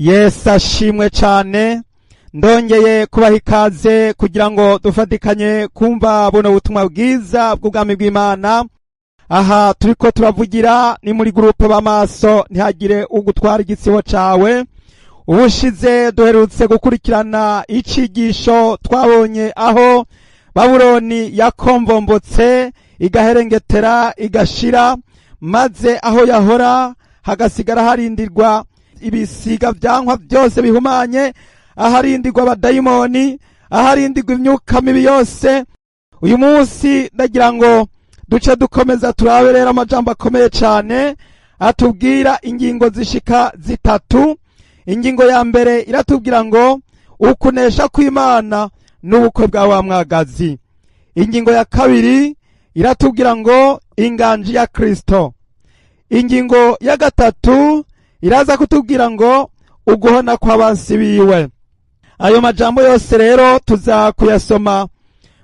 Yesu ashimwe cyane. Ndongeye kubaha ikaze kugira ngo dufatikanye kumva buno butumwa bwiza bw'ubwami bw'Imana. Aha turiko turavugira ni muri groupe b'amaso, ntihagire ugutwara igitsibo cawe. Ubushize duherutse gukurikirana icigisho, twabonye aho Babuloni yakombombotse igaherengetera igashira, maze aho yahora hagasigara harindirwa ibisiga vyankwa byose bihumanye, aharindirwa abadayimoni, aharindirwa imyuka mibi yose. Uyu munsi ndagira ngo duce dukomeza turabe rero amajambo akomeye cyane atubwira ingingo zishika zitatu. Ingingo ya mbere iratubwira ngo ukunesha kw'Imana n'ubukwe bwa wa mwagazi. Ingingo ya kabiri iratubwira ngo inganji ya Kristo. Ingingo ya gatatu iraza kutubwira ngo uguhona kw'abansi biwe. Ayo majambo yose rero tuza kuyasoma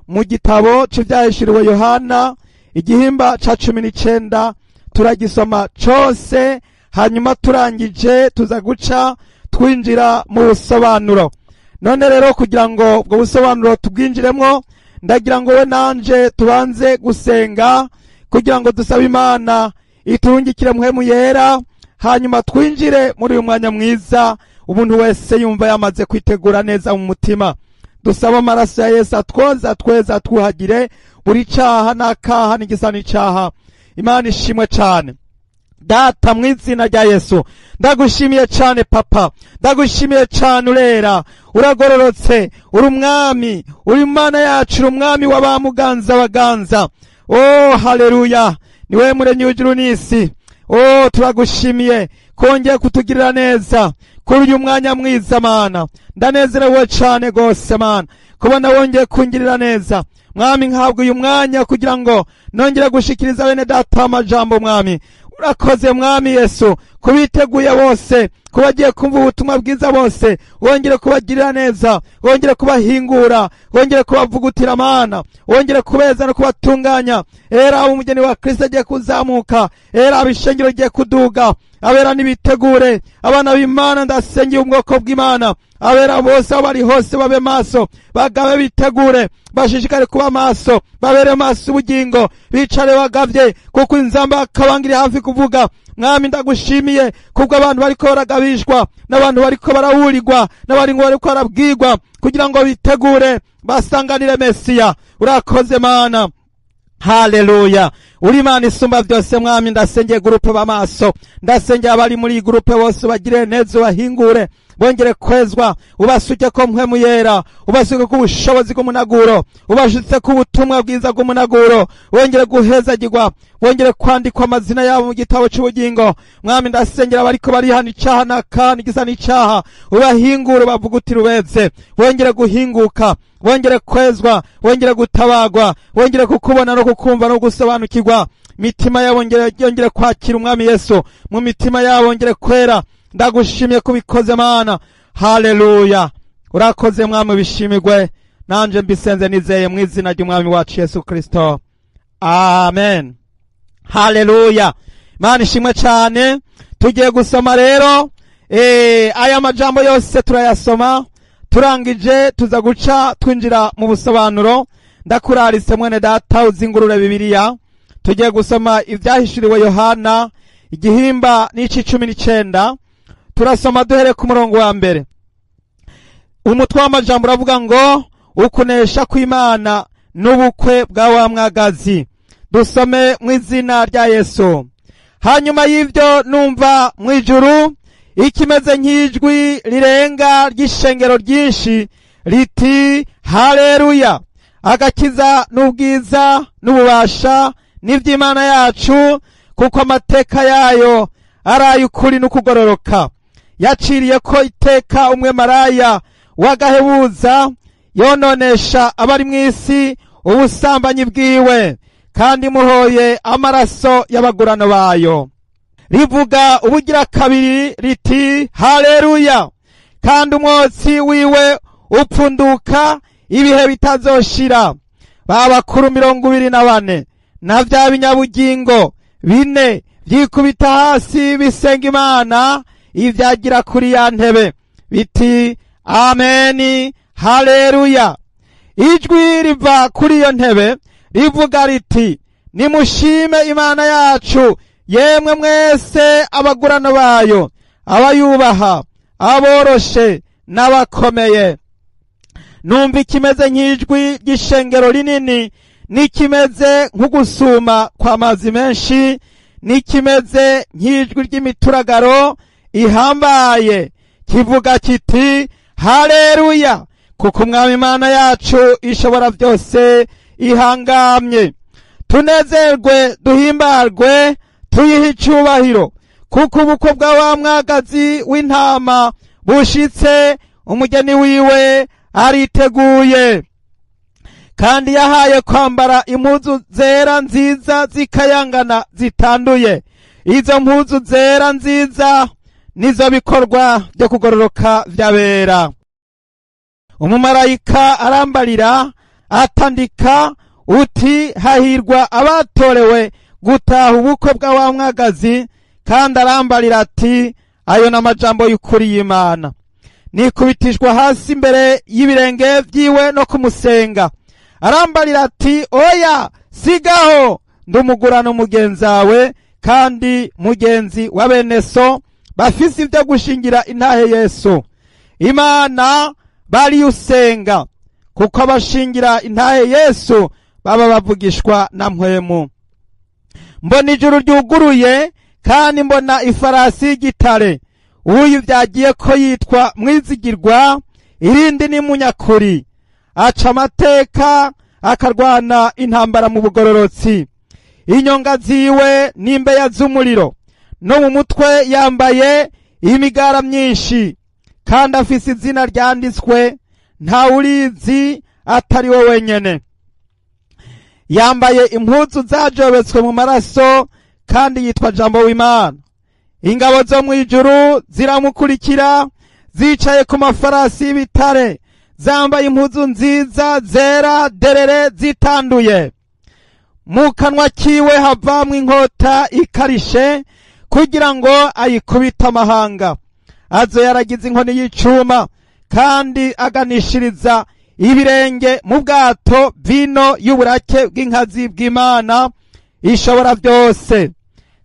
mu gitabo c'ivyahishuriwe Yohana, igihimba ca 19, turagisoma cose, hanyuma turangije tuza guca twinjira mu busobanuro. None rero kugira ngo ubwo busobanuro tubwinjiremwo, ndagira ngo we nanje tubanze gusenga kugira ngo dusabe Imana itungikire Mpwemu Yera, hanyuma twinjire muri uyu mwanya mwiza umuntu wese yumva yamaze kwitegura neza mu mutima. Dusaba amaraso ya Yesu atwoza, tweza, atwuhagire buri caha n'akaha n'igisa n'icaha. Imana ishimwe cane. Data, mu izina rya Yesu, ndagushimiye cane. Papa, ndagushimiye cane. Urera, uragororotse, uri umwami, uri Imana yacu, uri umwami w'abamuganza baganza. Oh, haleluya! Niwe muremyi w'ijuru n'isi. Oh, turagushimiye kongeye kutugirira neza kuri uyu mwanya mwiza. Mana, ndanezerewe cane gose, Mana, kubona wongeye kungirira neza. Mwami, nhabwa uyu mwanya kugira ngo nongere gushikiriza bene data amajambo. Mwami, urakoze. Mwami Yesu, kubiteguye bose, kubagiye kumva ubutumwa bwiza bose, wongere kubagirira neza, wongere kubahingura, wongere kubavugutira. Mana, wongere kubeza no kubatunganya. Era umugeni wa Kristo agiye kuzamuka, era abishengero rigiye kuduga, abera nibitegure. Abana b'Imana, ndasengeye ubwoko bw'Imana, abera bose aho bari hose babe maso, bagabe, bitegure, bashishikare kuba maso, babere maso ubugingo, bicare bagavye, kuko inzamba akabanga iri hafi kuvuga. Mwami, ndagushimiye kubwo abantu bariko baragabishwa, n'abantu bariko barawurirwa, n'abari ngo bariko barabwirwa kugira ngo bitegure basanganire Mesiya. Urakoze, Mana. Haleluya, uri Imana isumba byose. Mwami, ndasengeye groupe b'amaso, ndasengeye abari muri iyi groupe bose, bagire neza, ubahingure, bongere kwezwa, ubasuke ko Mpwemu Yera, ubasuke ko ubushobozi bw'umunaguro, ubashitse ko ubutumwa bwiza bw'umunaguro, bongere guhezagirwa, bongere kwandikwa amazina yabo mu gitabo c'ubugingo. Mwami, ndasengera abariko barihana icaha n'akandi gisa n'icaha, ubahingure, bavugutire, ubeze, bongere guhinguka, bongere kwezwa, bongere gutabagwa, bongere kukubona no kukumva no gusobanukirwa. Mitima yabo yongere kwakira umwami Yesu mu mitima yabo, bongere kwera. Ndagushimiye kubikoze, Mana. Haleluya, urakoze Mwami, bishimirwe. Nanje mbisenze nizeye mu izina ry'umwami wacu Yesu Kristo, amen. Haleluya, Mana ishimwe cyane. Tugiye gusoma rero aya majambo yose, turayasoma, turangije tuza guca twinjira mu busobanuro. Ndakurarise, mwene data, uzingurure Bibiliya. Tugiye gusoma ivyahishuriwe Yohana, igihimba n'ici 19. Turasoma duhere ku murongo wa mbere. Umutwe w'amajambo uravuga ngo ukunesha kw'Imana n'ubukwe bwa wa mwagazi. Dusome mu izina rya Yesu. Hanyuma y'ivyo numva mu ijuru ikimeze nk'ijwi rirenga ry'ishengero ryinshi riti: "Haleluya! Agakiza n'ubwiza n'ububasha n'ivy'Imana yacu, kuko amateka yayo ari ay'ukuri n'ukugororoka. Yaciriye ko iteka umwe maraya w'agahebuza yononesha abari mu isi ubusambanyi bwiwe, kandi muhoye amaraso y'abagurano bayo." Rivuga ubugira kabiri riti: "Haleluya! Kandi umwotsi wiwe upfunduka ibihe bitazoshira." Ba bakuru 24 na vya binyabugingo bine vyikubita hasi bisenga Imana. ivyagira kuri ya ntebe biti: "Ameni, haleluya!" Ijwi riva kuri iyo ntebe rivuga riti: "Nimushime Imana yacu, yemwe mwese abagurano bayo, abayubaha, aboroshe n'abakomeye." Numva ikimeze nk'ijwi ry'ishengero rinini, n'ikimeze nk'ugusuma kw'amazi menshi, n'ikimeze nk'ijwi ry'imituragaro ihambaye, kivuga kiti: "Haleluya, kuko Umwami Imana yacu ishobora byose ihangamye. Tunezerwe, duhimbarwe, tuyihe icubahiro, kuko ubukwe bwa wa mwagazi w'intama bushitse, umugeni wiwe ariteguye. Kandi yahaye kwambara impuzu zera nziza zikayangana zitanduye. Izo mpuzu zera nziza nizo bikorwa byo kugororoka vy'abera." Umumarayika arambarira atandika uti: "Hahirwa abatorewe gutaha ubukwe bwa wa mwagazi." Kandi arambarira ati: "Ayo n'amajambo y'ukuri y'Imana." Nikubitishwa hasi imbere y'ibirenge vyiwe no kumusenga. Arambarira ati: "Oya, sigaho! Ndumugurano mugenzawe kandi mugenzi wa bene so bafise ibyo gushingira intahe Yesu. Imana bariyusenga, kuko abashingira intahe Yesu baba bavugishwa na Mpwemu." Mbona ijuru ryuguruye, kandi mbona ifarasi y'igitare. Uyu byagiye ko yitwa Mwizigirwa, irindi ni Munyakuri. Aca amateka, akarwana intambara mu bugororotsi. Inyonga ziwe n'imbeya z'umuriro, no mu mutwe yambaye imigara myinshi, kandi afise izina ryanditswe ntawurizi atari we wenyene. Yambaye impuzu zajobetswe mu maraso, kandi yitwa Jambo w'Imana. Ingabo zo mu ijuru ziramukurikira, zicaye ku mafarasi y'ibitare, zambaye impuzu nziza zera derere zitanduye. Mu kanwa kiwe havamwo inkota ikarishe, kugira ngo ayikubite amahanga. Azo yaragize inkoni y'icuma, kandi aganishiriza ibirenge mu bwato vino y'uburake bw'inkazi bw'Imana ishobora byose.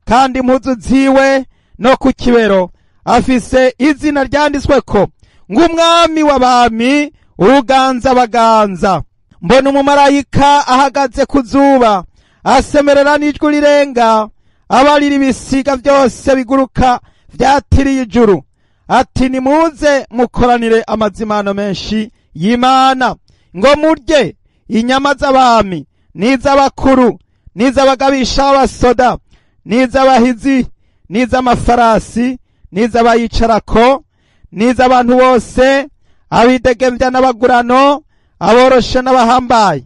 Kandi impuzu ziwe no ku kibero afise izina ryanditswe ko ng'Umwami w'abami, Uruganza baganza. Mbona umumarayika ahagaze ku zuba, asemerera n'ijwi rirenga, abarira ibisiga byose biguruka vyatiriye ijuru, ati: "Nimuze mukoranire amazimano menshi y'Imana, ngo murye inyama z'abami, n'iz'abakuru, n'iz'abagabisha b'abasoda, n'iz'abahizi, n'iz'amafarasi, n'iz'abayicarako, n'iz'abantu bose, abidegemvya n'abagurano, aboroshe n'abahambaye."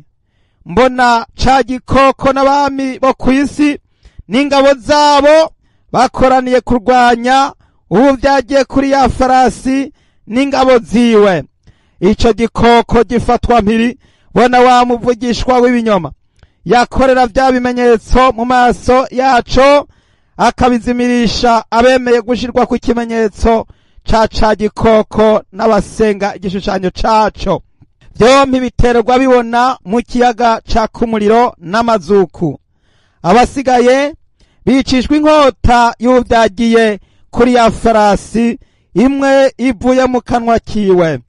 Mbona ca gikoko n'abami bo kw'isi n'ingabo zabo bakoraniye kurwanya ubu vyagiye kuri ya farasi n'ingabo ziwe. Ico gikoko gifatwa mpiri, bona wa muvugishwa w'ibinyoma yakorera vya bimenyetso mu maso yaco, akabizimirisha abemeye gushirwa ku kimenyetso ca gikoko n'abasenga igishushanyo caco. Vyompi biterwa bibona mu kiyaga caka umuriro n'amazuku. Abasigaye bicishwa inkota y'uvyagiye kuri ya farasi, imwe ivuye mu kanwa kiwe.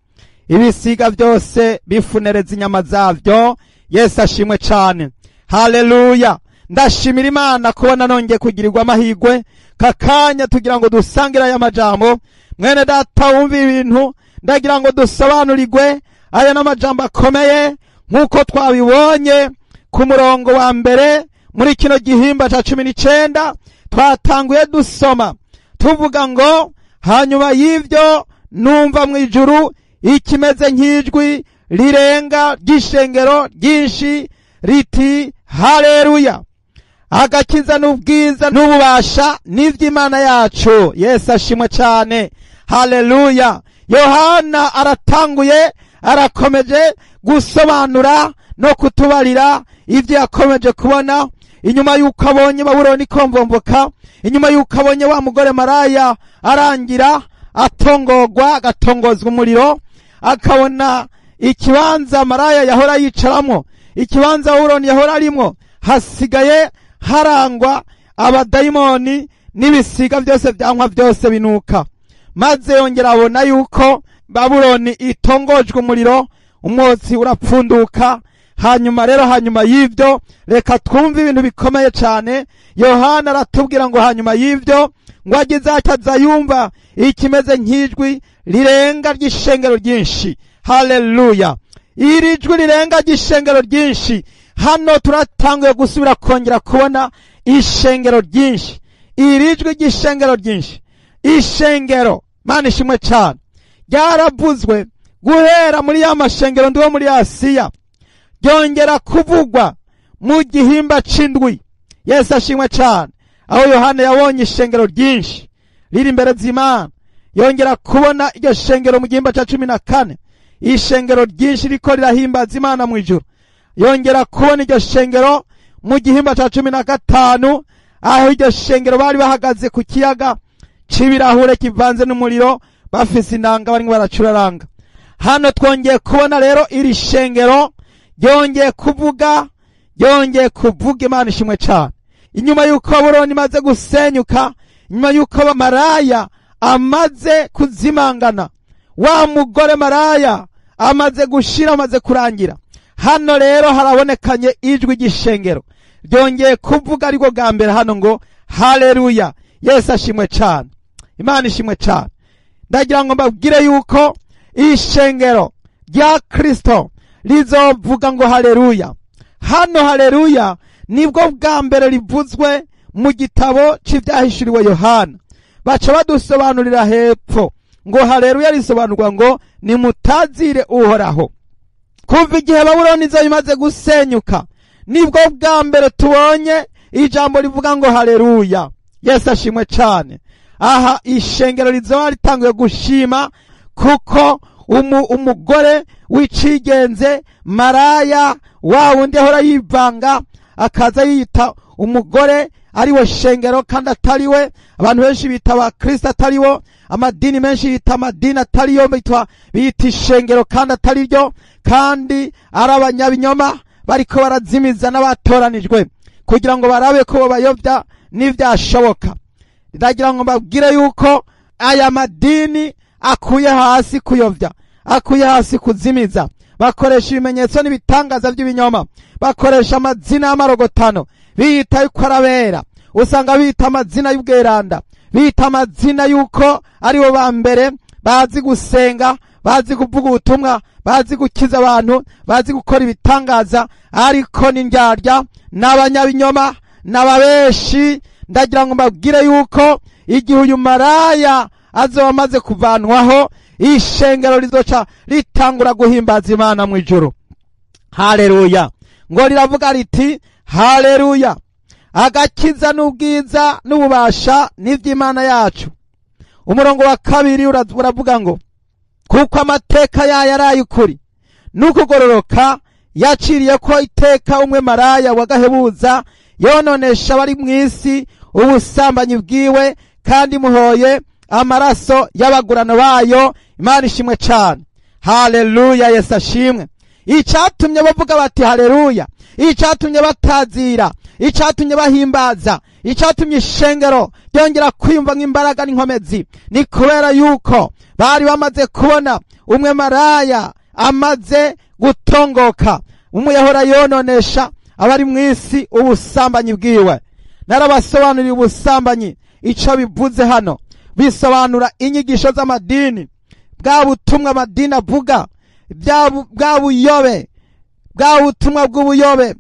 Ibisiga byose bifunereza inyama zavyo. Yesu ashimwe cane, haleluya! Ndashimira Imana kubona nongeye kugirirwa amahigwe kakanya tugira ngo dusangire aya majambo. Mwene data wumva ibintu, ndagira ngo dusobanurirwe aya n'amajambo akomeye, nk'uko twabibonye ku murongo wa mbere muri kino gihimba ca 19. Twatanguye dusoma tuvuga ngo: "Hanyuma y'ivyo numva mu ijuru ikimeze nk'ijwi rirenga ry'ishengero ryinshi riti: 'Haleluya! Agakiza n'ubwiza n'ububasha n'ivy'Imana yacu.'" Yesu ashimwe cane, haleluya! Yohana aratanguye, arakomeje gusobanura no kutubarira ivyo yakomeje kubona. Inyuma y'uko abonye Babuloni ikomvomvoka, inyuma y'uko abonye wa mugore maraya arangira atongogwa, agatongozwa umuriro, akabona ikibanza maraya yahora yicaramo, ikibanza Babuloni yahora arimwo, hasigaye harangwa abadayimoni n'ibisiga byose byankwa byose binuka. Maze yongera abona yuko Babuloni itongojwe umuriro, umwotsi urapfunduka. Hanyuma rero, hanyuma y'ibyo, reka twumve ibintu bikomeye cyane. Yohana aratubwira ngo hanyuma y'ibyo ngo ageze ataza yumva ikimeze nk'ijwi rirenga ry'ishengero ryinshi. Haleluya! Iri jwi rirenga ry'ishengero ryinshi, hano turatanguye gusubira kongera kubona ishengero ryinshi. Iri jwi ry'ishengero ryinshi, ishengero, Mana ishimwe cyane, ryaravuzwe guhera muri ya mashengero ndiwo muri Asiya, ryongera kuvugwa mu gihimba c'indwi. Yesu ashimwe cyane, aho Yohana yabonye ishengero ryinshi riri imbere z'Imana. Yongera kubona iryo shengero mu gihimba ca 14, ishengero ryinshi riko rirahimbaza Imana mu ijuru. Yongera kubona iryo shengero mu gihimba ca 15, aho iryo shengero bari bahagaze ku kiyaga c'ibirahure kivanze n'umuriro, bafise inanga barimo baracuraranga. Hano twongeye kubona rero iri shengero ryongeye kuvuga, ryongeye kuvuga. Imana ishimwe cyane. Inyuma y'uko Babuloni imaze gusenyuka, inyuma y'uko maraya amaze kuzimangana, wa mugore maraya amaze gushira, amaze kurangira, hano rero harabonekanye ijwi ry'ishengero ryongeye kuvuga, ariko bwa mbere hano ngo haleluya. Yesu ashimwe cyane, Imana ishimwe cyane. Ndagira ngo mbabwire yuko ishengero rya Kristo rizovuga ngo haleluya. Hano haleluya nibwo bwa mbere rivuzwe mu gitabo cy'ibyahishuriwe Yohana. Baca badusobanurira hepfo ngo haleluya risobanurwa ngo nimutazire Uhoraho. Kuva igihe Babuloni izo imaze gusenyuka, nibwo bwa mbere tubonye ijambo rivuga ngo haleluya. Yesu ashimwe cyane. Aha ishengero rizoba ritanguye gushima, kuko umugore w'icigenze maraya, wa wundi ahora yivanga akaza yiyita umugore ari we shengero kandi atari we. Abantu benshi bita abakristo atari bo, amadini menshi yita amadini atari yo, bita ishengero kandi atari ryo, kandi ari abanyabinyoma bariko barazimiza n'abatoranijwe kugira ngo barabe ko bayobya n'ivyashoboka. Ndagira ngo mbabwire yuko aya madini akuye hasi kuyobya, akuye hasi kuzimiza. Bakoresha ibimenyetso n'ibitangaza by'ibinyoma, bakoresha amazina y'amarogotano biyita yuko arabera. Usanga bita amazina y'ubweranda, bita amazina yuko aribo ba mbere bazi gusenga, bazi kuvuga ubutumwa, bazi gukiza abantu, bazi gukora ibitangaza, ariko ni ndyarya, n'abanyabinyoma, n'ababeshi. Ndagira ngo mbabwire yuko igihe uyu maraya azoba amaze kuvanwaho, ishengero rizoca ritangura guhimbaza Imana mu ijuru. Haleluya! Ngo riravuga riti haleluya, agakiza n'ubwiza n'ububasha n'ivy'Imana yacu. Umurongo wa 2 uravuga ngo kuko amateka yayo ari ay'ukuri n'ukugororoka, yaciriye ko iteka umwe maraya wagahebuza yononesha abari mu isi ubusambanyi bwiwe, kandi muhoye amaraso y'abagurano bayo. Imana ishimwe cyane. Haleluya, Yesu ashimwe. Icatumye bavuga bati haleluya, icatumye batazira, icatumye bahimbaza, icatumye ishengero ryongera kwiyumva nk'imbaraga n'inkomezi, ni kubera yuko bari bamaze kubona umwe maraya amaze gutongoka, umwe yahora yononesha abari mu isi ubusambanyi bwiwe. Narabasobanuriye ubusambanyi ico bivuze hano. Bisobanura inyigisho z'amadini, bwa butumwa amadini avuga, bwa buyobe, bwa butumwa bw'ubuyobe,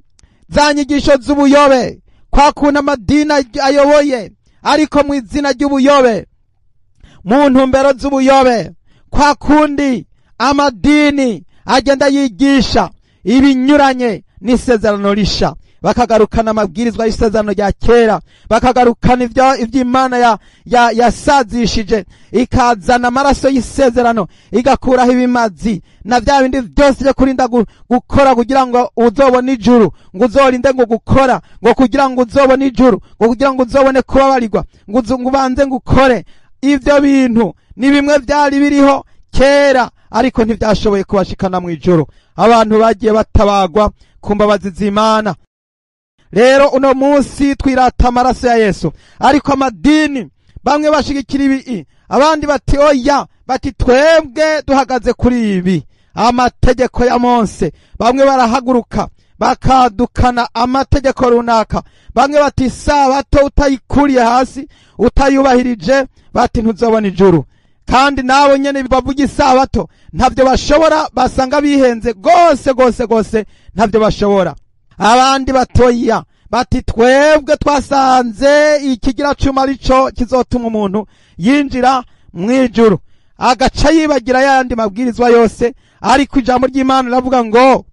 za nyigisho z'ubuyobe, kwa kuntu amadini ayoboye ariko mu izina ry'ubuyobe, mu ntumbero z'ubuyobe, kwa kundi amadini agenda yigisha ibinyuranye n'isezerano risha. Bakagarukana amabwirizwa y'isezerano rya kera, bakagarukana ivy'Imana yasazishije, ikazana amaraso y'isezerano, igakuraho ibimazi na vya bindi byose byo kurinda gukora kugira ngo uzobone ijuru, ngo uzorinde ngo gukora, ngo kugira ngo uzobone ijuru, ngo kugira ngo uzobone kubabarirwa, ngo ubanze ngo ukore. Ivyo bintu ni bimwe vyari biriho kera, ariko ntivyashoboye kubashikana mu ijuru. Abantu bagiye batabagwa ku mbabazi z'Imana. Rero uno munsi twirata amaraso ya Yesu, ariko amadini bamwe bashigikira ibi, abandi bati oya, bati twebwe duhagaze kuri ibi, amategeko ya Mose. Bamwe barahaguruka bakadukana amategeko runaka, bamwe bati isabato utayikuriye hasi, utayubahirije, bati ntuzobona ijuru. Kandi nabo nyene bavuga isabato ntavyo bashobora, basanga bihenze gose gose gose, ntavyo bashobora. Abandi batoya bati twebwe twasanze ikigira cuma arico kizotuma umuntu yinjira mwijuru, agaca yibagira yandi mabwirizwa yose. Ariko ijambo ry'Imana riravuga ngo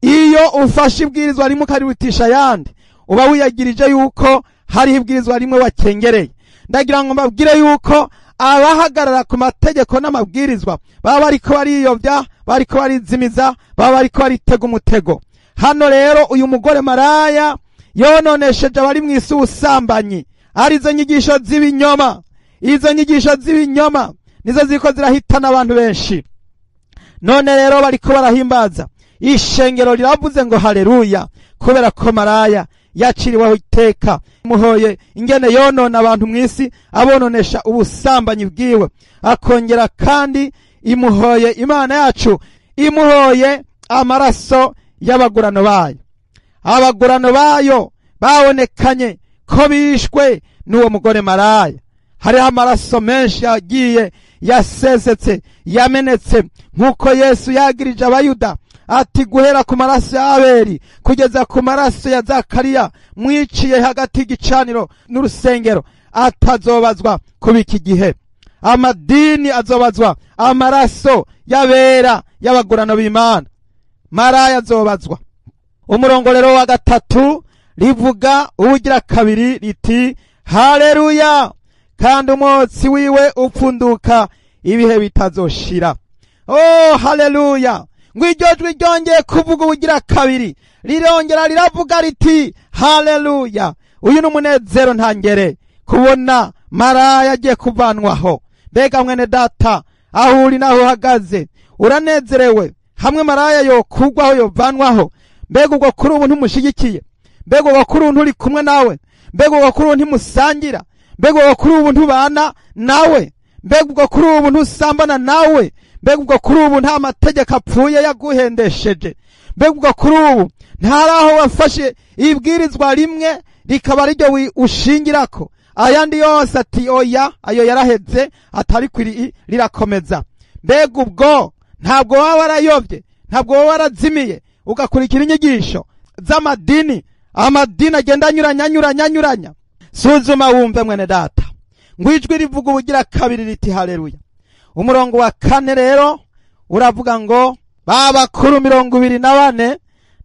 iyo ufashe ibwirizwa rimwe ukarirutisha yandi, uba wiyagirije yuko hariho ibwirizwa rimwe wakengereye. Ndagira ngo mbabwire yuko abahagarara ku mategeko n'amabwirizwa baba bariko bariyobya, bariko barizimiza, baba bariko baritega umutego. Hano rero uyu mugore maraya yononesheje abari mw'isi ubusambanyi, arizo nyigisho z'ibinyoma. Izo nyigisho z'ibinyoma nizo ziriko zirahitana abantu benshi. None rero bariko barahimbaza, ishengero riravuze ngo haleluya, kubera ko maraya yaciriweho iteka. Muhoye ingene yonona abantu mw'isi, abononesha ubusambanyi bwiwe. Akongera kandi imuhoye Imana yacu, imuhoye amaraso y'abagurano bayo. Abagurano bayo babonekanye ko bishwe n'uwo mugore maraya. Hariho amaraso menshi yagiye yasesetse, yamenetse, nk'uko Yesu yagirije Abayuda ati guhera ku maraso ya Abeli kugeza ku maraso ya Zakariya mwiciye hagati y'igicaniro n'urusengero, atazobazwa kuba iki gihe. Amadini azobazwa amaraso y'abera y'abagurano b'Imana. Maraya azobazwa. Umurongo rero wa gatatu rivuga ubugira kabiri riti haleluya, kandi umwotsi wiwe upfunduka ibihe bitazoshira. Oh haleluya! Ngo iryo jwi ryongeye kuvuga ubugira kabiri, rirongera riravuga riti haleluya. Uyu ni umunezero ntangere kubona maraya agiye kuvanwaho. Mbega mwene data, aho uri naho uhagaze uranezerewe hamwe maraya yokugwaho, yovanwaho? Mbega ubwo kuri ubu ntumushigikiye? Mbega ubwo kuri ubu nturi kumwe nawe? Mbega ubwo kuri ubu ntimusangira? Mbega ubwo kuri ubu ntubana nawe? Mbega ubwo kuri ubu ntusambana nawe? Mbega ubwo kuri ubu nta mategeko apfuye yaguhendesheje? Mbega ubwo kuri ubu ntaraho wafashe ibwirizwa rimwe rikaba riryo ushingirako, ayandi yose ati oya, ayo yaraheze, atari kwiri rirakomeza? Mbega ubwo ntabwo waba warayobye, ntabwo waba warazimiye, ugakurikira inyigisho z'amadini, amadini agenda anyuranya anyuranya anyuranya? Suzuma wumve mwene data. Ngo ijwi rivuga ubugira kabiri riti haleluya. Umurongo wa kane rero uravuga ngo babakuru 24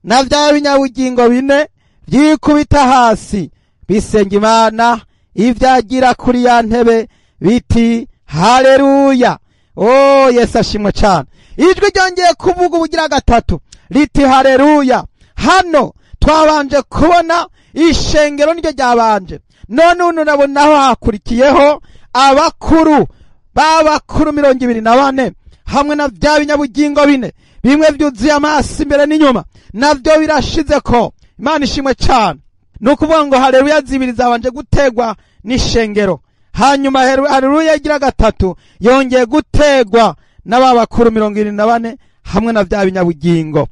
na vya binyabugingo bine vyikubita hasi bisenga Imana ivyagira kuri ya ntebe biti haleluya. Oh Yesu ashimwe cyane. Ijwi ryongeye kuvuga ubugira gatatu riti haleluya. Hano twabanje kubona ishengero niryo ryabanje, none uno nabonaho hakurikiyeho abakuru babakuru 24 hamwe na vya binyabugingo bine, bimwe vyuzuye amaso imbere n'inyuma, navyo birashize ko. Imana ishimwe cyane. Nukuvuga ngo haleluya zibiri zabanje gutegwa n'ishengero, hanyuma haleluya igira gatatu yongeye gutegwa n'ababakuru 24 hamwe na vya binyabugingo,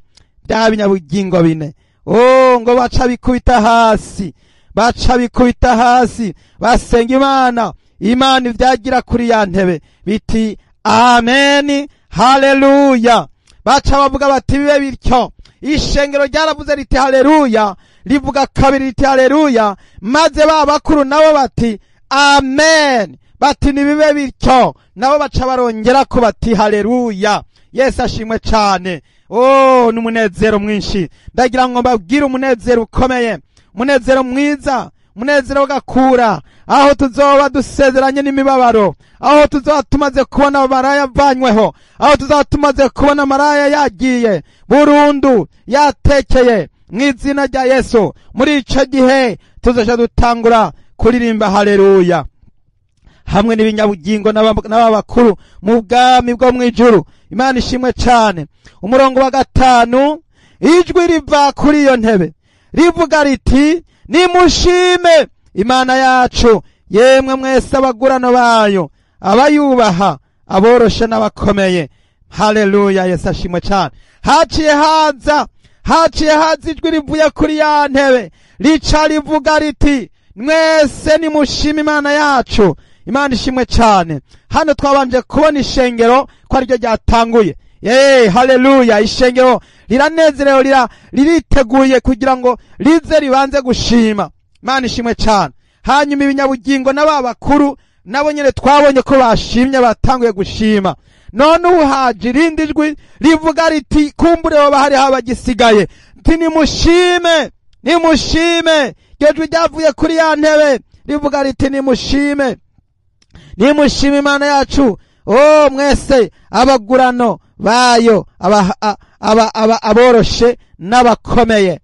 vya binyabugingo bine. Oh, ngo baca bikubita hasi, baca bikubita hasi, basenga Imana, Imana ivyagira kuri ya ntebe biti amen haleluya. Baca bavuga bati bibe bityo. Ishengero ryaravuze riti haleluya, rivuga kabiri riti haleluya, maze babakuru nabo bati amen, bati nibibe bityo, nabo baca barongera ko bati haleluya. Yesu ashimwe cyane. Oh, n'umunezero mwinshi. Ndagira ngo mbabwire umunezero ukomeye, umunezero mwiza, umunezero ugakura, aho tuzoba dusezeranye n'imibabaro, aho tuzoba tumaze kubona maraya avanyweho, aho tuzoba tumaze kubona maraya yagiye burundu, yatekeye mu izina rya Yesu. Muri ico gihe tuzoca dutangura kuririmba haleluya hamwe n'ibinyabugingo n'ababakuru mu bwami bwo mw'ijuru. Imana ishimwe cyane. Umurongo wa 5, ijwi riva kuri iyo ntebe rivuga riti: nimushime Imana yacu, yemwe mwese abagurano bayo, abayubaha, aboroshe n'abakomeye. Haleluya, Yesu ashimwe cyane. Haciye haza ijwi rivuye kuri ya ntebe rica rivuga riti: mwese nimushime Imana yacu. Imana ishimwe cyane. Hano twabanje kubona ishengero ko ariryo ryatanguye. Haleluya, ishengero riranezerewe, ririteguye kugira ngo rize ribanze gushima. Imana ishimwe cyane. Hanyuma ibinyabugingo n'ababakuru nabo nyene twabonye ko bashimye, batanguye gushima. None ubu haje irindi jwi rivuga riti: kumbure baba hari habagisigaye, nti nimushime, nimushime. Iryo jwi ryavuye kuri ya ntebe rivuga riti: nimushime, nimushime Imana yacu, oh mwese abagurano bayo, aboroshe n'abakomeye,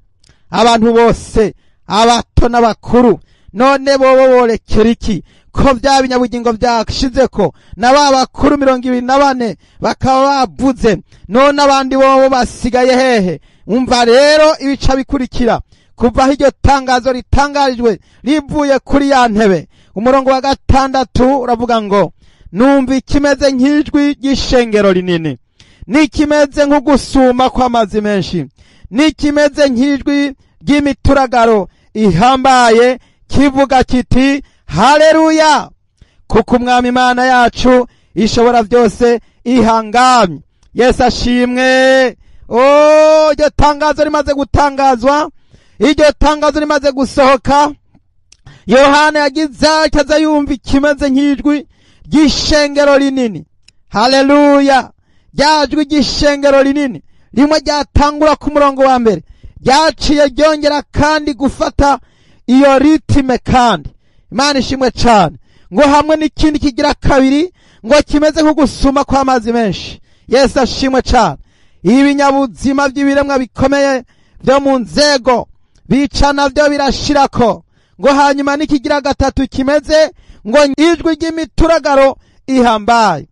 abantu bose, abato n'abakuru. None bobo borekera iki ko bya binyabugingo byashizeko na ba bakuru 24 bakaba bavuze? None abandi bobo basigaye hehe? Umva rero ibica bikurikira kuva aho iryo tangazo ritangarijwe rivuye kuri ya ntebe. Umurongo wa 6 uravuga ngo: numva ikimeze nk'ijwi ry'ishengero rinini, n'ikimeze nk'ugusuma kw'amazi menshi, n'ikimeze nk'ijwi ry'imituragaro ihambaye, kivuga kiti: haleluya, kuko Umwami Imana yacu ishobora byose ihangamye. Yesu ashimwe. Oh, iryo tangazo rimaze gutangazwa, iryo tangazo rimaze gusohoka, Yohana yagize akaza yumva ikimeze nk'ijwi ry'ishengero rinini. Haleluya, ryajwi ry'ishengero rinini rimwe ryatangura ku murongo wa 1, ryaciye ryongera kandi gufata iyo ritime kandi. Imana ishimwe cyane. Ngo hamwe n'ikindi kigira 2, ngo kimeze nko gusuma kw'amazi menshi. Yesu ashimwe cyane. Ibinyabuzima by'ibiremwa bikomeye byo mu nzego bica navyo birashirako. Ngo hanyuma n'ikigira 3 kimeze ngo ijwi ry'imituragaro ihambaye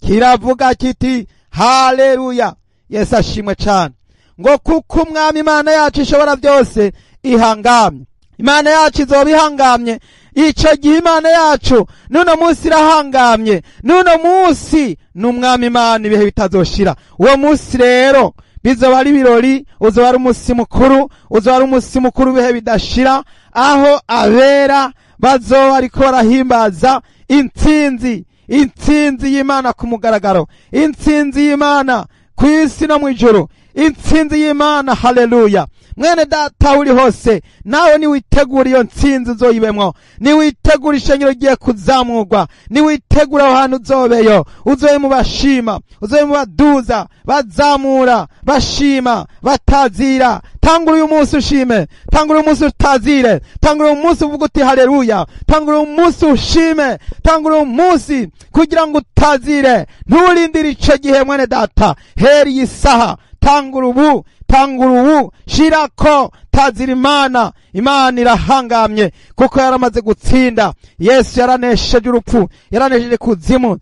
kiravuga kiti: haleluya. Yesu ashimwe cyane. Ngo kuko Umwami Imana yacu ishobora byose ihangamye. Imana yacu izoba ihangamye ico gihe. Imana yacu n'uno munsi irahangamye, n'uno munsi n'Umwami Imana ibihe bitazoshira. Uwo munsi rero bizoba ari ibirori, uzoba ari umunsi mukuru, uzoba ari umunsi mukuru ibihe bidashira, aho abera bazoba ariko barahimbaza intsinzi, intsinzi y'Imana ku mugaragaro, intsinzi y'Imana ku isi no mw'ijuru, intsinzi y'Imana. Haleluya. Mwene data uri hose, nawe niwitegura iyo ntsinzi uzoyibemwo, niwitegura ishengero rigiye kuzamurwa, niwitegura aho hantu uzobeyo, uzobe mu bashima, uzobe mu baduza, bazamura, bashima, batazira. Tangura uyu munsi ushime, tangura uyu munsi utazire, tangura uyu munsi uvuga uti haleluya, tangura uyu munsi ushime, tangura uyu munsi kugira ngo utazire. Nturindire ico gihe mwene data, heri iyi saha, tangura ubu, tangura ubu, shirako, tazira Imana. Imana irahangamye kuko yaramaze gutsinda. Yesu yaranesheje urupfu, yaranesheje kuzimu,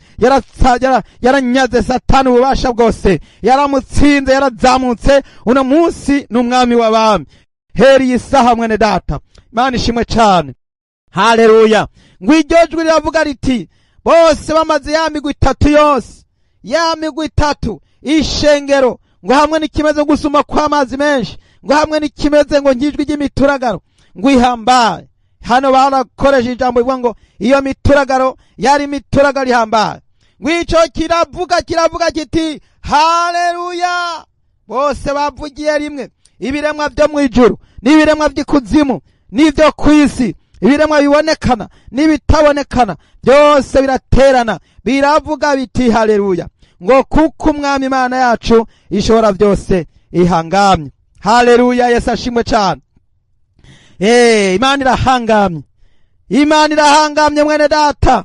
yaranyaze Satani ububasha bwose, yaramutsinze, yarazamutse. Uno munsi ni Umwami w'abami. Heri iyi saha mwene data. Imana ishimwe cyane. Haleluya. Ngo iryo jwi riravuga riti: bose bamaze ya migwi 3 yose, ya migwi 3 ishengero, ngo hamwe n'ikimeze gusuma kw'amazi menshi, ngo hamwe n'ikimeze ngo nk'ijwi ry'imituragaro ngo ihambaye. Hano barakoresha ijambo rivuga ngo iyo mituragaro yari imituragaro ihambaye. Ngo ico kiravuga kiti: haleluya. Bose bavugiye rimwe, ibiremwa byo mw'ijuru n'ibiremwa by'ikuzimu n'ibyo kw'isi, ibiremwa bibonekana n'ibitabonekana, byose biraterana biravuga biti haleluya. Ngo kuko Umwami Imana yacu ishobora byose ihangamye. Haleluya, Yesu ashimwe cyane. Imana irahangamye, Imana irahangamye mwene data,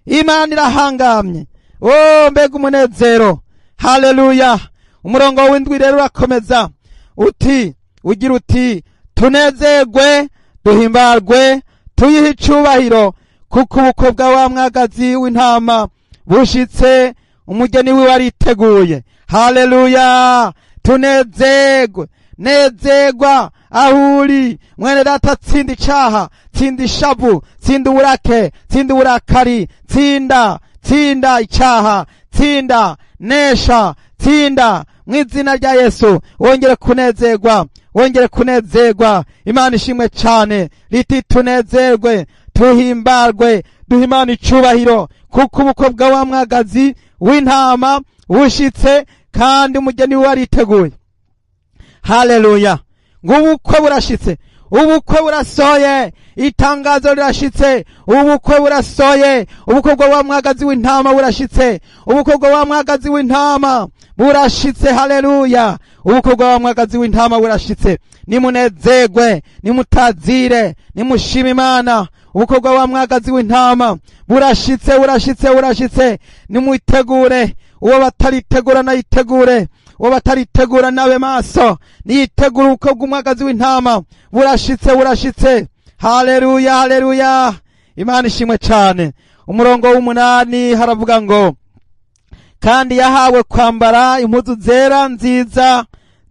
Imana irahangamye. Oh, mbega umunezero! Haleluya. Umurongo w'indwi rero urakomeza uti, ugira uti: tunezerwe, duhimbarwe, tuyihe icubahiro, kuko ubukwe bwa wa mwagazi w'intama bushitse, umugeni wiwe ariteguye. Haleluya. Tunezerwe, nezerwa aho uri mwene data. Tsinda icaha, tsinda ishavu, tsinda uburake, tsinda uburakari, tsinda, tsinda icaha, tsinda, nesha, tsinda mu izina rya Yesu. Wongere kunezerwa, wongere kunezerwa. Imana ishimwe cyane. Riti tunezerwe, tuhimbarwe, duhe Imana icubahiro, kuko ubukwe bwa wa mwagazi w'intama bushitse, kandi umugeni we ariteguye. Haleluya. Ngo ubukwe burashitse, ubukwe burasohoye, itangazo rirashitse, ubukwe burasohoye, ubukwe bwa wa mwagazi w'intama burashitse, ubukwe bwa wa mwagazi w'intama burashitse. Haleluya. Ubukwe bwa wa mwagazi w'intama burashitse. Nimunezerwe, nimutazire, nimushime Imana. Ubukwe bwa wa mwagazi w'intama burashitse, burashitse, burashitse. Nimwitegure. Uwo bataritegura nayitegure, uwo bataritegura nabe maso, niyitegure. Ubukwe bw'umwagazi w'intama burashitse, burashitse. Haleluya, haleluya, Imana ishimwe cyane. Umurongo w'umunani haravuga ngo: kandi yahawe kwambara impuzu zera nziza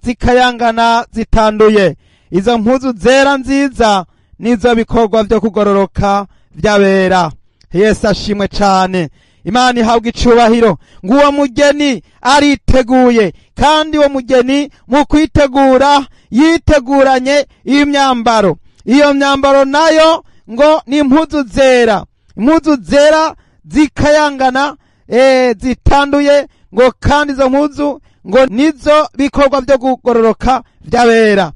zikayangana zitanduye. Izo mpuzu zera nziza nizo bikorwa byo kugororoka by'abera. Yesu ashimwe cyane, Imana ihabwa icubahiro. Ngo uwo mugeni ariteguye, kandi uwo mugeni mu kwitegura yiteguranye imyambaro. Iyo myambaro nayo ngo ni impuzu zera, impuzu zera zikayangana, zitanduye. Ngo kandi izo mpuzu ngo nizo bikorwa byo kugororoka by'abera.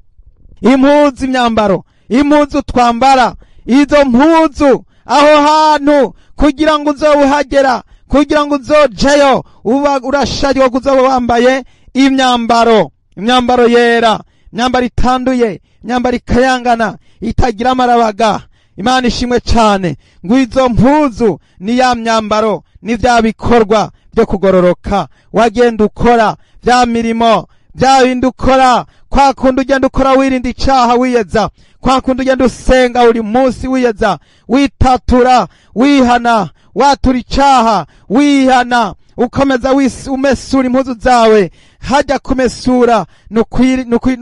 Impuzu, imyambaro, impuzu twambara, izo mpuzu aho hantu kugira ngo uzobuhagera, kugira ngo uzojeyo, uba urashariwe kuzoba wambaye imyambaro, imyambaro yera, imyambaro itanduye, imyambaro ikayangana itagira amarabaga. Imana ishimwe cyane. Ngo izo mpuzu ni ya myambaro, ni bya bikorwa byo kugororoka wagenda ukora, bya mirimo, bya bindi ukora, kwa kundi ugenda ukora wirinda icaha, wiyeza, kwa kundi ugenda usenga buri munsi, wiyeza, witatura, wihana, watura icaha, wihana, ukomeza umesura impuzu zawe. Hajya kumesura ni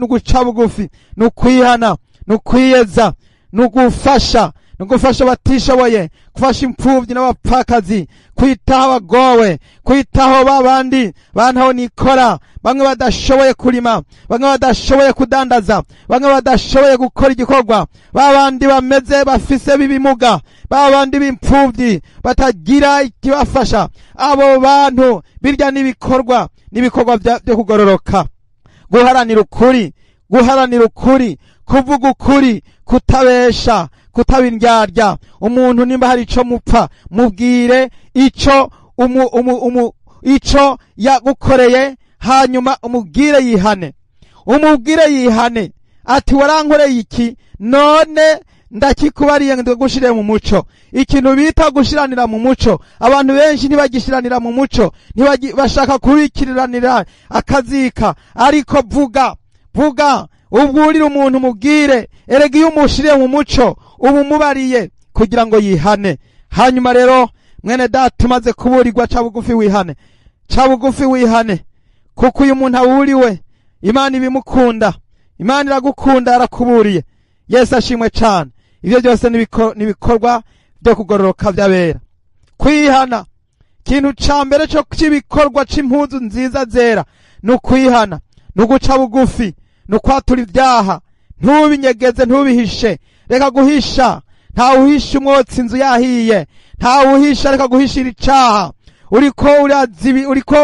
uguca bugufi, ni ukwihana, ni ukwiyeza, ni ugufasha, ni ugufasha abatishoboye, gufasha imfubyi n'abapfakazi, kwitaho abagowe, kwitaho babandi bantaho nikora, bamwe badashoboye kurima, bamwe badashoboye kudandaza, bamwe badashoboye gukora igikorwa, babandi bameze bafise b'ibimuga, babandi b'impfubyi batagira ikibafasha. Abo bantu birya n'ibikorwa, n'ibikorwa byo kugororoka. Guharanira ukuri, guharanira ukuri, kuvuga ukuri, kutabesha, kutaba indyarya. Umuntu nimba hari ico mupfa, mubwire ico umu, umu, umu, ico yagukoreye, hanyuma umubwire yihane, umubwire yihane, ati warankoreye iki, none ndakikubariye ngo mu muco. Ikintu bita gushiranira mu muco, abantu benshi ntibagishiranira mu muco, bashaka kubikiriranira akazika. Ariko vuga, vuga, ubwurire umuntu, mubwire. Erega iyo umushiriye mu muco uba umubariye kugira ngo yihane. Hanyuma rero mwene data umaze kuburirwa, ca bugufi wihane, ca bugufi wihane, kuko uyu muntu awuriwe Imana ibimukunda, Imana iragukunda, yarakuburiye. Yesu ashimwe cyane. Ibyo byose n'ibikorwa byo kugororoka by'abera. Kwihana, ikintu ca mbere cyo cy'ibikorwa c'impuzu nziza zera ni ukwihana, ni uguca bugufi, ni ukwatura ibyaha. Ntubinyegeze, ntubihishe, reka guhisha. Ntawuhisha umwotsi inzu yahiye, ntawuhisha. Reka guhishira icaha. Uriko urazibi, uriko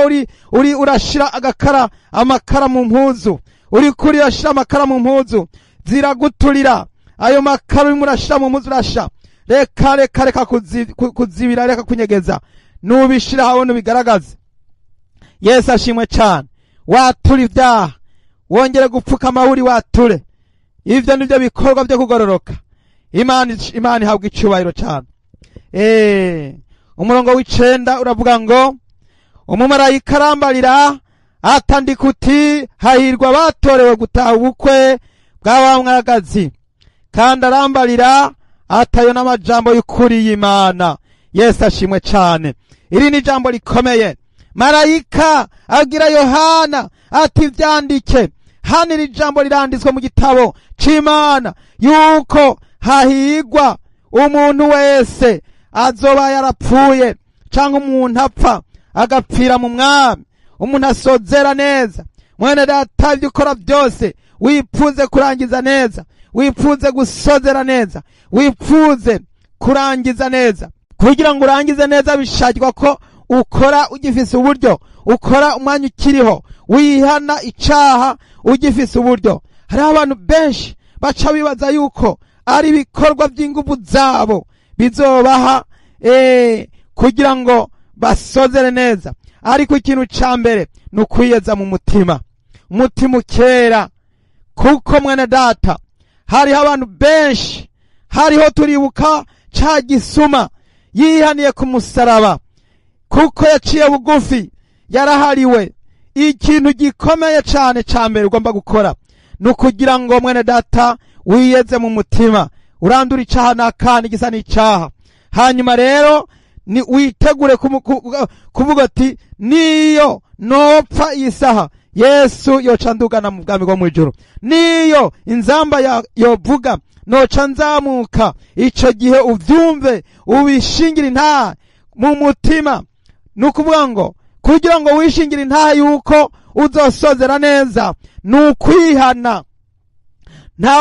uri urashira agakara, amakara mu mpuzu, uriko urashira amakara mu mpuzu, ziraguturira. Ayo makara urimo urashira mu mpuzu urasha. Reka, reka, reka kuzibira, reka kunyegeza. Nubishira habona ubigaragaze. Yesu ashimwe cyane. Wature ibyaha, wongere gupfukama uri wature. Ivyo nivyo bikorwa byo kugororoka. Imana ihabwa icyubahiro cyane. Umurongo w'9 uravuga ngo umumarayika arambarira atandika uti hahirwa batorewe gutaha ubukwe bwa wa mwagazi, kandi arambarira atayo n'amajambo y'ukuri y'Imana. Yesu ashimwe cyane. Iri ni ijambo rikomeye. Marayika abwira Yohana ati vyandike. Hano iri jambo riranditswe mu gitabo c'Imana yuko hahigwa umuntu wese azoba yarapfuye, canke umuntu apfa agapfira mu mwami, umuntu asozera neza. Mwene data, ivyo ukora byose wipfuze kurangiza neza, wipfuze gusozera neza, wipfuze kurangiza neza. Kugira ngo urangize neza bishakirwa ko ukora ugifise uburyo, ukora umwanya ukiriho, wihana icaha ugifise uburyo. Hari abantu benshi baca bibaza yuko ari ibikorwa by'inguvu zabo bizobaha kugira ngo basozere neza, ariko ikintu ca mbere ni ukwiyeza mu mutima, umutima ukera. Kuko mwene data, hariho abantu benshi, hariho turibuka ca gisuma yihaniye ku musaraba, kuko yaciye bugufi, yarahariwe. Ikintu gikomeye cane ca mbere ugomba gukora ni ukugira ngo mwene data wiyeze mu mutima, urandura icaha n'akandi gisa n'icaha. Hanyuma rero ni witegure kuvuga ati niyo nopfa iyi saha Yesu yoca ndugana mu bwami bwo mw'ijuru, niyo inzamba yovuga noca nzamuka. Ico gihe uvyumve, ubishingire intahe mu mutima. Ni ukuvuga ngo kugira ngo wishingire intahe yuko uzosozera neza ni ukwihana.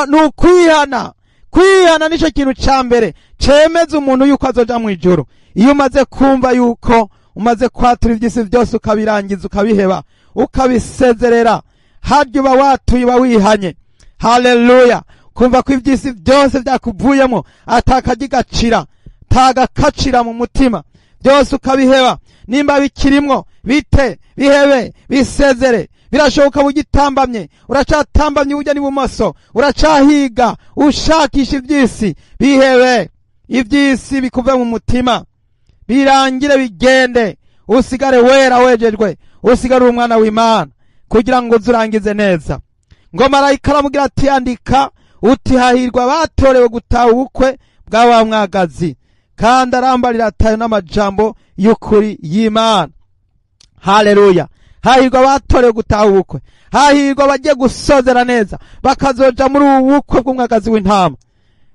Ni ukwihana. Kwihana nico kintu ca mbere cemeza umuntu yuko azoja mw'ijuru. Iyo umaze kumva yuko umaze kwatura ivy'isi byose, ukabirangiza, ukabiheba, ukabisezerera, harya uba watuye, uba wihanye. Haleluya! Kumva ko ivy'isi byose byakuvuyemo, atakagigacira, tagakacira mu mutima, byose ukabiheba. Nimba bikirimwo bite, bihebe, bisezere. Birashoboka ugitambamye, uracatambamye ujya n'ibumoso, uracahiga ushakisha ivy'isi, bihebe. Ivy'isi bikuve mu mutima, birangire, bigende, usigare wera wejejwe, usigare umwana w'Imana, kugira ngo uzurangize neza. Ngo marayika aramubwira ati andika uti hahirwa batorewe gutaha ubukwe bwa wa mwagazi, kandi arambarira atayo n'amajambo y'ukuri y'Imana. Haleluya! Hahirwa batorewe gutaha ubukwe, hahirwa bagiye gusozera neza, bakazoja muri ubu bukwe bw'umwagazi w'intama.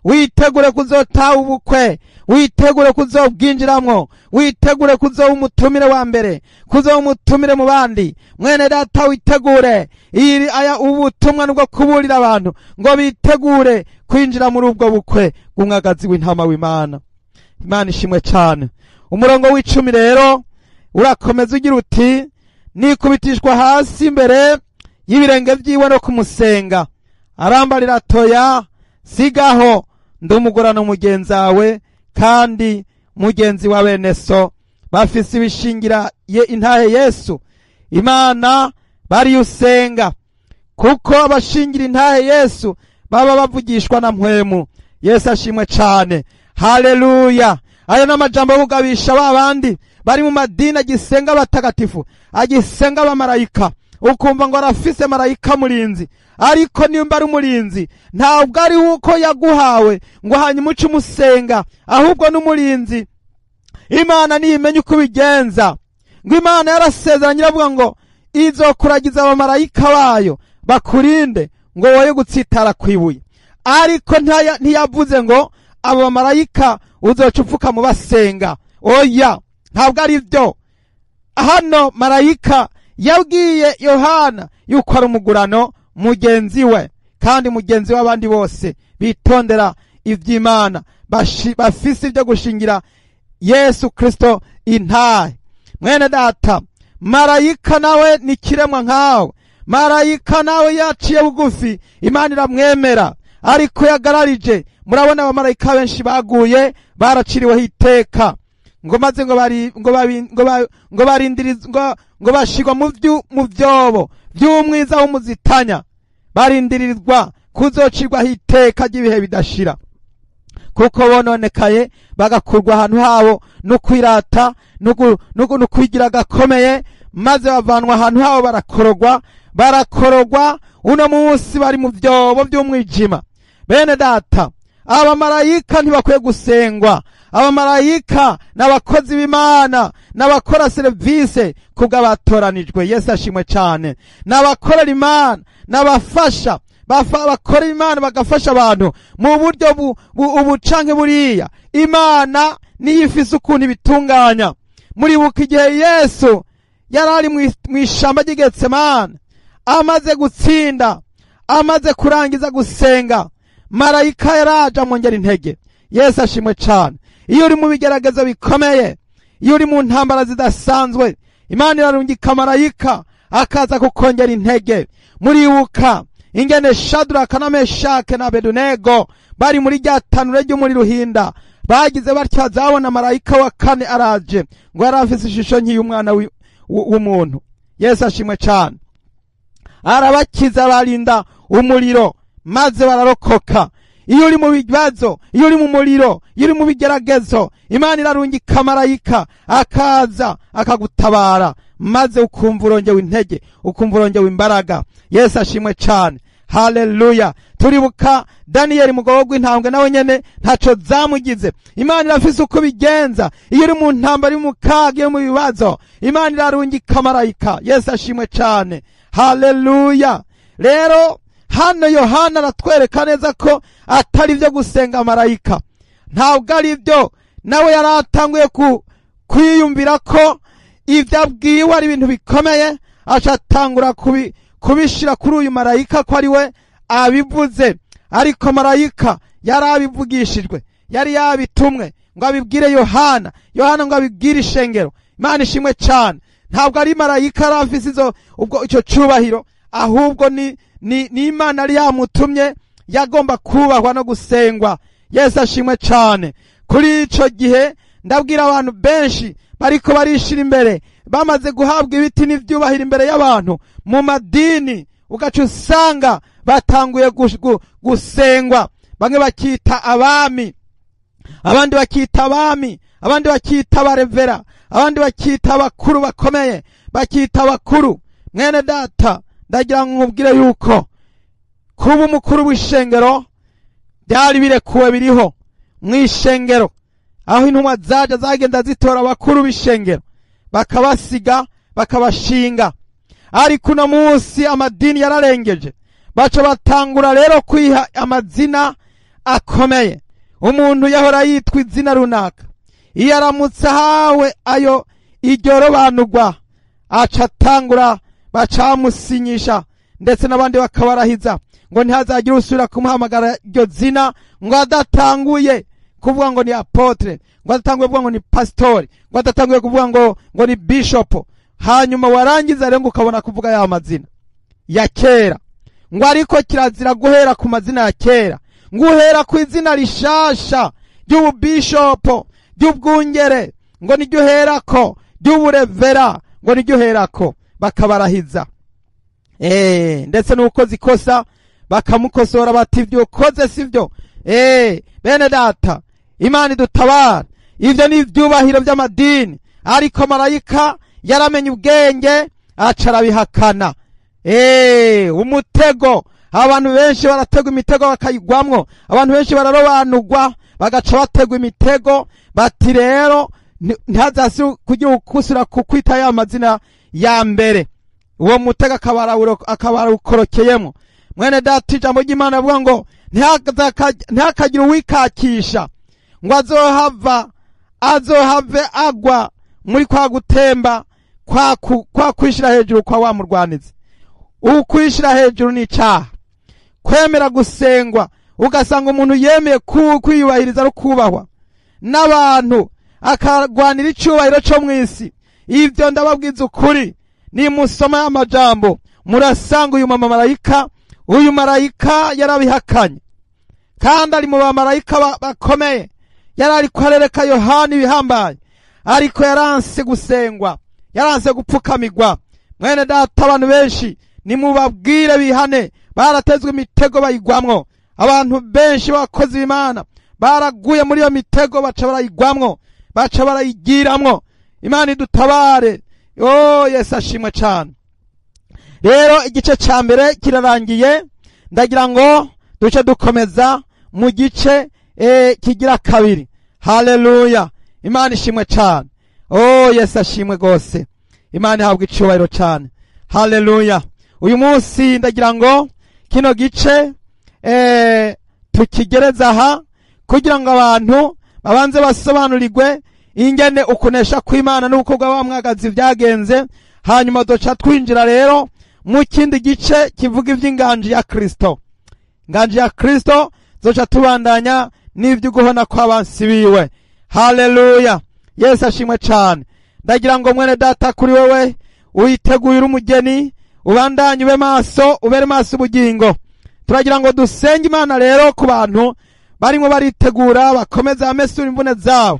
Witegure kuzotaha ubukwe, witegure kuzobwinjiramwo, witegure kuzoba umutumire wa mbere, kuzoba umutumire mu bandi. Mwene data, witegure. Iri aya ubutumwa nubwo kuburira abantu ngo bitegure kwinjira muri ubwo bukwe bw'umwagazi w'intama w'Imana. Imana ishimwe cyane. Umurongo w'10 rero urakomeza ugira uti nikubitishwa hasi imbere y'ibirenge vyiwe no kumusenga. Arambarira toya, sigaho, ndumugurano mugenzawe kandi mugenzi wa bene so, bafise ibishingira ye intahe Yesu Imana bari usenga, kuko abashingira intahe Yesu baba bavugishwa na mpwemu. Yesu ashimwe cyane. Haleluya! Ayo n'amajambo yo kugabisha ba bandi bari mu madini agisenga abatagatifu, agisenga abamarayika, ukumva ngo arafise marayika murinzi. Ariko nimba ari umurinzi, ntabwo ari uko yaguhawe ngo hanyuma uce umusenga, ahubwo n'umurinzi Imana niyimenye uko ubigenza. Ngo Imana yarasezeranye iravuga ngo izokuragiza abamarayika bayo bakurinde ngo woye gutsitara kwibuye. Ariko ntiyavuze ngo abo bamarayika uzoca upfuka mu basenga. Oya, ntabwo ari byo. Hano marayika yabwiye Yohana yuko ari umugurano mugenzi we, kandi mugenzi w'abandi bose bitondera ivy'Imana, bafise ibyo gushingira Yesu Kristo intahe. Mwene data, marayika nawe ni kiremwa nkawe. Marayika nawe yaciye bugufi, Imana iramwemera, ariko yagararije. Murabona abamarayika benshi baguye, baraciriweho iteka. Ngo maze ngo bari ngo babi ngo ba, ngo barindirizwa, ngo bashigwa mu vyobo vy'umwiza w'umuzitanya, barindirizwa kuzocirwaho iteka ry'ibihe bidashira, kuko bononekaye bagakurwa ahantu habo no kwirata no kwigira gakomeye, maze bavanwa ahantu habo barakorogwa. Uno munsi bari mu vyobo vy'umwijima. Bene data, abamarayika ntibakwiye gusengwa. Abamarayika n'abakozi b'Imana, n'abakora serivise kubw'abatoranijwe. Yesu ashimwe cyane. N'abakorera Imana, n'abafasha bakora Imana, bagafasha abantu mu buryo ubu canke buriya. Imana niyo ifise ukuntu ibitunganya. Muribuka igihe Yesu yari ari mw'ishamba ry'i Getsemane, amaze gutsinda, amaze kurangiza gusenga, marayika yaraje amwongera intege. Yesu ashimwe cyane. Iyo uri mu bigeragezo bikomeye, iyo uri mu ntambara zidasanzwe, Imana irarungika marayika akaza kukongera intege. Muribuka ingene Shadraka na Meshake na Abedunego bari muri rya tanure ry'umuriro uhinda, bagize batya zabona marayika wa kane araje, ngo yari afise ishusho nk'iy'umwana w'umuntu. Yesu ashimwe cyane. Arabakiza, barinda umuriro, maze bararokoka. Iyo uri mu bibazo, iyo uri mu muriro, iyo uri mu bigeragezo, Imana irarungika marayika akaza akagutabara, maze ukumva urongewe intege, ukumva urongewe imbaraga. Yesu ashimwe cyane. Haleluya. Turibuka Daniyeli mugabo w'intambwe, nawe nyene ntaco zamugize. Imana irafise uko bigenza. Iyo uri mu ntambara, uri mu kaga, iyo mu bibazo, Imana irarungika marayika. Yesu ashimwe cyane. Haleluya. Rero hano Yohana aratwereka neza ko atari byo gusenga marayika, ntabwo ari byo. Nawe yaratanguye kwiyumvira ko ibyo abwiwe ari ibintu bikomeye, acatangura kubishira kuri uyu marayika ko ari we abivuze. Ariko marayika yari abivugishijwe, yari yabitumwe ngo abibwire Yohana, Yohana ngo abibwire ishengero. Imana ishimwe cyane. Ntabwo ari marayika yari afise ubwo icyo cyubahiro, ahubwo ni Imana yari yamutumye, yagomba kubahwa no gusengwa. Yesu ashimwe cyane. Kuri ico gihe ndabwira abantu benshi bariko barishira imbere, bamaze guhabwa ibiti n'ivyubahiro imbere y'abantu mu madini, ugaca usanga batanguye gusengwa. Bamwe bakita abami, abandi bakita abami, abandi bakita abarevera, abandi bakita abakuru bakomeye, bakita abakuru. Mwene data, ndagira ngo nkubwire yuko kuba umukuru w'ishengero byari birekuwe, biriho mw'ishengero, aho intumwa zaje zagenda zitora abakuru b'ishengero bakabasiga, bakabashinga. Ariko uno munsi amadini yararengeje, baca batangura rero kwiha amazina akomeye. Umuntu yahora yitwa izina runaka, iyo aramutse ahawe ayo iryo robanurwa, aca atangura bacamusinyisha, ndetse n'abandi bakabarahiza ngo ntihazagire usubira kumuhamagara iryo zina, ngo adatanguye kuvuga ngo ni apotre, ngo adatanguye kuvuga ngo ni pastori, ngo adatanguye kuvuga ngo ni bishop. Hanyuma warangiza rero ngo ukabona kuvuga ya mazina ya kera. Ngo ariko kirazira guhera ku mazina ya kera, ngo uhera ku izina rishasha ry'ububishopo, ry'ubwungere, ngo niryo uherako, ry'uburevera, ngo niryo uherako. Bakabarahiza. Ndetse nuko zikosa bakamukosora bati ibyo ukoze sivyo. Bene data, Imana idutabara. Ivyo ni ivyubahiro by'amadini, ariko marayika yaramenye ubwenge aca arabihakana. Umutego, abantu benshi barategwa imitego bakayigwamwo, abantu benshi bararobanurwa bagaca bategwa imitego, bati rero ntihazasi kugira ukusura kukwita ya mazina ya mbere. Uwo mutego akabarawukorokeyemo. Mwene data, ijambo ry'Imana rivuga ngo ntihakagire uwikakisha ngo azohave agwa muri kwa gutemba kwa kwishira hejuru kwa wa murwanizi. Ukwishira hejuru ni icaha. Kwemera gusengwa, ugasanga umuntu yemeye kwiyubahiriza no kubahwa n'abantu, akarwanira icyubahiro cyo mw'isi. Ibyo ndababwiza ukuri, ni musoma y'amajambo murasanga uyu mama marayika, uyu marayika yarabihakanye, kandi ari mu bamarayika bakomeye. Yari ariko arereka Yohana ibihambaye. Ariko yaranse gusengwa, yaranse gupfukamigwa. Mwene data, abantu benshi nimubabwire bihane, baratezwe imitego bayigwamwo. Abantu benshi b'abakozi b'Imana baraguye muri iyo mitego, baca barayigwamwo, baca barayigiramwo. Imana idutabare. Oh, Yesu ashimwe cyane. Rero igice ca mbere kirarangiye, ndagira ngo duce dukomeza mu gice kigira kabiri. Haleluya, Imana ishimwe cyane. Oh, Yesu ashimwe gose, Imana ihabwa icubahiro cyane. Haleluya. Uyu munsi ndagira ngo kino gice tukigereza aha kugira ngo abantu babanze basobanurirwe ingene ukunesha kw'Imana n'ubukorwa bamwagazi byagenze. Hanyuma duca twinjira rero mu kindi gice kivuga iby'inganji ya Kristo. Inganji ya Kristo zoca tubandanya n'ivy'uguhona kw'abansi biwe. Haleluya, Yesu ashimwe cyane. Ndagira ngo mwene data, kuri wewe uyiteguye uri umugeni, ubandanye ube maso, ubere maso ubugingo. Turagira ngo dusenge Imana rero ku bantu barimo baritegura, bakomeza bamesura imvune zawe.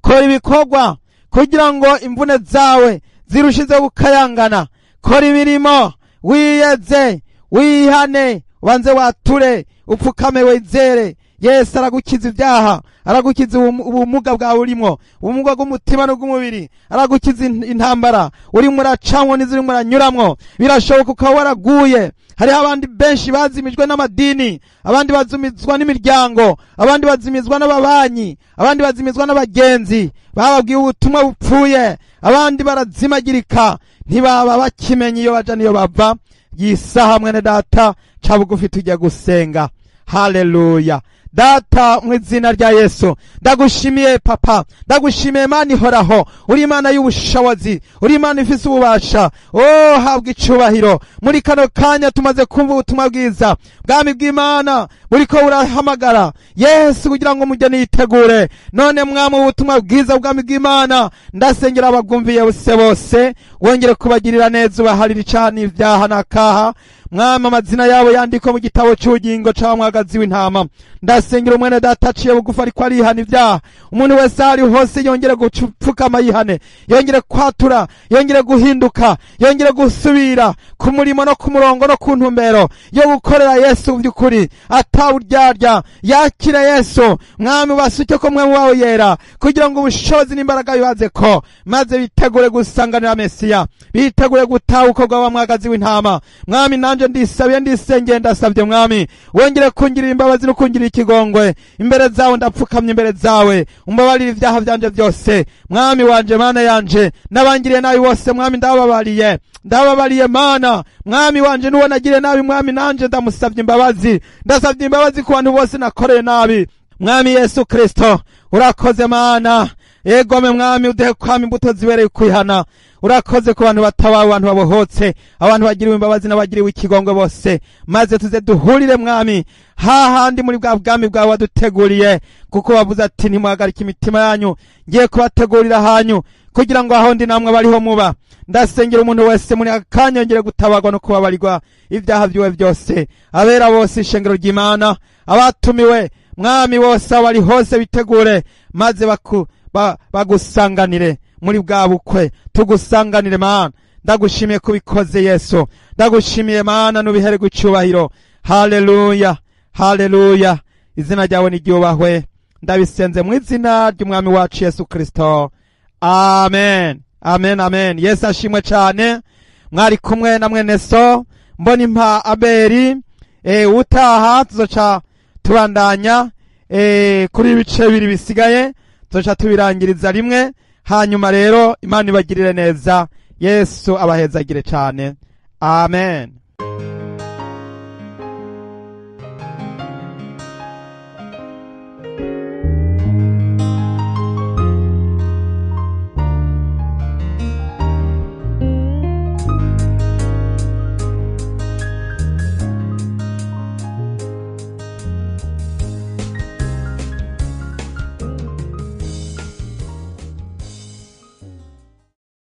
Kora ibikorwa kugira ngo imvune zawe zirushize gukayangana. Kora imirimo, wiyeze, wihane, ubanze wature, upfukame wizere. Yesu aragukiza ibyaha, aragukiza ubumuga bwawe urimo, ubumuga bw'umutima n'ubw'umubiri, aragukiza intambara urimo uracamwo n'izirimo uranyuramwo. Birashoboka ukaba waraguye. Hariho abandi benshi bazimijwe n'amadini, abandi bazimizwa n'imiryango, abandi bazimizwa n'ababanyi, abandi bazimizwa n'abagenzi bababwiye ubutumwa bupfuye, abandi barazimagirika, ntibaba bakimenya iyo baja n'iyo bava. Yisaha mwene data, ca bugufi tujya gusenga. Haleluya. Data, mu izina rya Yesu, ndagushimiye Papa, ndagushimiye Mana ihoraho, uri Imana y'ubushobozi, uri Imana ifise ububasha. Oh, habwa icubahiro. Muri kano kanya tumaze kumva ubutumwa bwiza, bwami bw'Imana buriko burahamagara Yesu kugira ngo umugeni yitegure. None Mwami, ubutumwa bwiza bwami bw'Imana, ndasengera abagumviye bose bose, wongere kubagirira neza, ubaharira icana ibyaha n'akaha. Mwami, amazina yabo yandikwa mu gitabo cy'ubugingo c'abamwagazi w'intama. Ndasengera umwene data aciye bugufi ariko arihana ibyaha. Umuntu wese aho ari hose yongere gupfukama yihane, yongere kwatura, yongere guhinduka, yongere gusubira ku murimo no ku murongo no ku ntumbero yo gukorera Yesu by'ukuri atawuryarya. Yakire Yesu Mwami, basuke ko mwami wawe yera, kugira ngo ubushobozi n'imbaraga bibaze ko, maze bitegure gusanganira Mesiya, bitegure gutaha uko bw'abamwagazi w'intama. Mwami, nanje ndisabiye, ndisengeye, ndasabye Mwami, wongere kungirira imbabazi no kungirira ikigongwe. Imbere zawe ndapfukamye, imbere zawe umbabarire ibyaha byanje byose. Mwami wanje, Mana yanje, n'abangiriye nabi bose Mwami ndababariye, ndababariye Mana. Mwami wanje, n'uwo nagiriye nabi Mwami, nanje ndamusabye imbabazi, ndasabye imbabazi ku bantu bose nakoreye nabi. Mwami Yesu Kristo, urakoze Mana. Yegome Mwami, uduhe kwama imbuto zibereye kwihana. Urakoze ku bantu batabawe, abantu babohotse, abantu bagiriwe imbabazi n'abagiriwe ikigongwe bose, maze tuze duhurire Mwami hahandi muri bwa bwami bwawe waduteguriye, kuko wavuze ati ntimuhagarike imitima yanyu, ngiye kubategurira hanyu kugira ngo aho ndi namwe bariho muba. Ndasengera umuntu wese muri aka kanya yongere gutabarwa no kubabarirwa ibyaha byiwe byose. Abera bose, ishengero ry'Imana, abatumiwe Mwami bose aho bari hose bitegure, maze bagusanganire muri bwa bukwe, tugusanganire Mana. Ndagushimiye kubikoze Yesu, ndagushimiye Mana, nubihererwe icubahiro. Haleluya, haleluya, izina ryawe niryubahwe. Ndabisenze mu izina ry'Umwami wacu Yesu Kristo, amen, amen, amen. Yesu ashimwe cyane. Mwari kumwe na mwene so Mbonimpa Aberi. Utaha tuzoca tubandanya kuri ibice bibiri bisigaye, tuzoca tubirangiriza rimwe. Hanyuma rero Imana ibagirire neza, Yesu abahezagire cyane. Amen.